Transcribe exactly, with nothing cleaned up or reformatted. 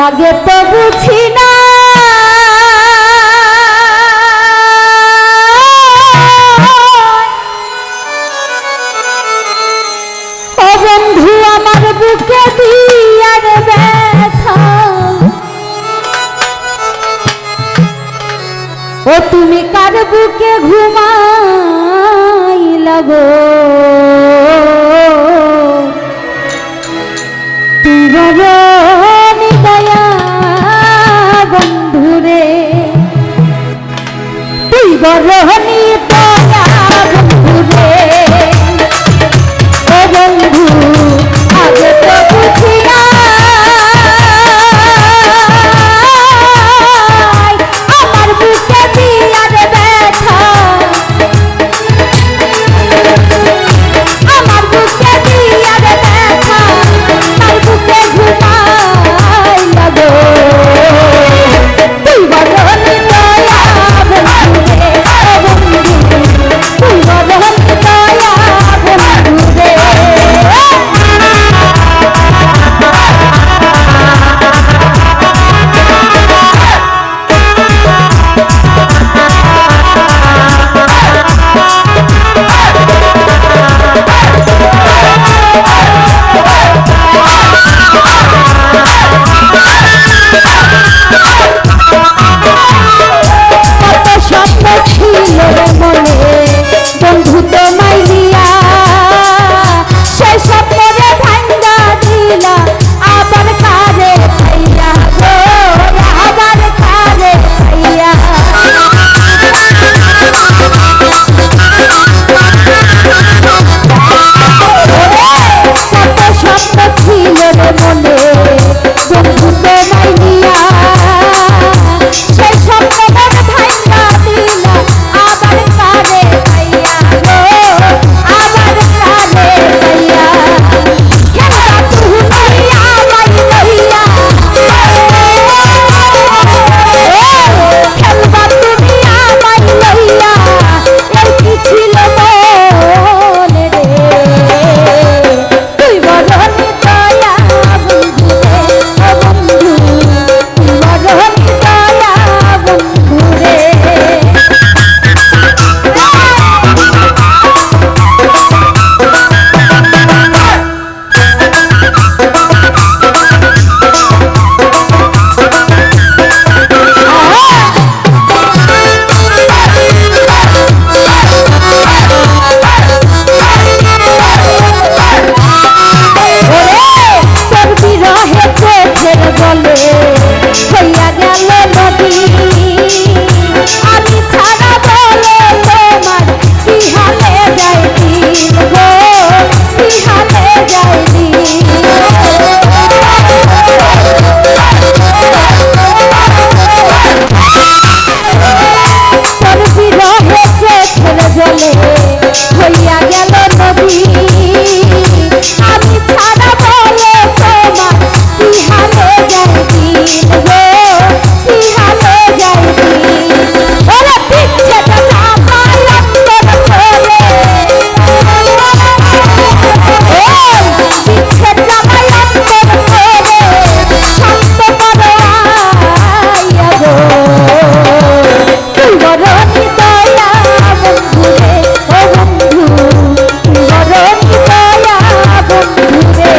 আগে তো বুঝি না, ও বন্ধু, আমার বুকে দিয়ার ব্যথা। ও তুমি কার বুকে ঘুমাইলা গো? তুই বড় নিদয়া বন্ধুরে, তুই বড় নিদয়া বন্ধুরে। ও বন্ধু, আগে তো বুঝি নাই, আমার বুকে দিয়ার ব্যথা, আমার বুকে দিয়ার ব্যথা, তার বুকে ঘুমাইলা গো। তুই বড় নিদয়া বন্ধুরে, ও বন্ধু, তুই বড় নিদয়া বন্ধুরে। কত স্বপ্ন ছিল মনে বন্ধু তোমায় নিয়া, সে স্বপ্নরে ভাঙ্গা দিলা আবার কারে পাইয়া গো, আবার কারে পাইয়া। কত স্বপ্ন ছিল রে মনে বন্ধু তোমায় নিয়া, সে স্বপ্নরে ভাঙ্গা দিলা আবার কারে পাইয়া গো, আবার কারে পাইয়া। খেলবা তুমি আমায় লইয়া, ও, খেলবা তুমি আমায় লইয়া, এর কি ছিল মনে রে? তুই বড় নিদয়া বন্ধুরে, ও বন্ধু, তুই বড় নিদয়া বন্ধুরে। ওরে, তোর বিরহে চোখের জলে হইয়া গেল নদী। আমি ছাড়া বলো তোমার কি হালে যাই দিন গো, কি হালে যাই দিন। তোর বিরহে চোখের জলে হইয়া গেল নদী। আমি ছাড়া বলো তোমার কি হালে যাই দিন গো, কি হালে যাই দিন। ওরে বিচ্ছেদ জ্বালায় অন্তর করে, ও বিচ্ছেদ জ্বালায় অন্তর করে, শান্ত করো আইয়া গো। তুই বড় নিদয়া বন্ধুরে, ও বন্ধু, তুই বড় নিদয়া বন্ধুরে।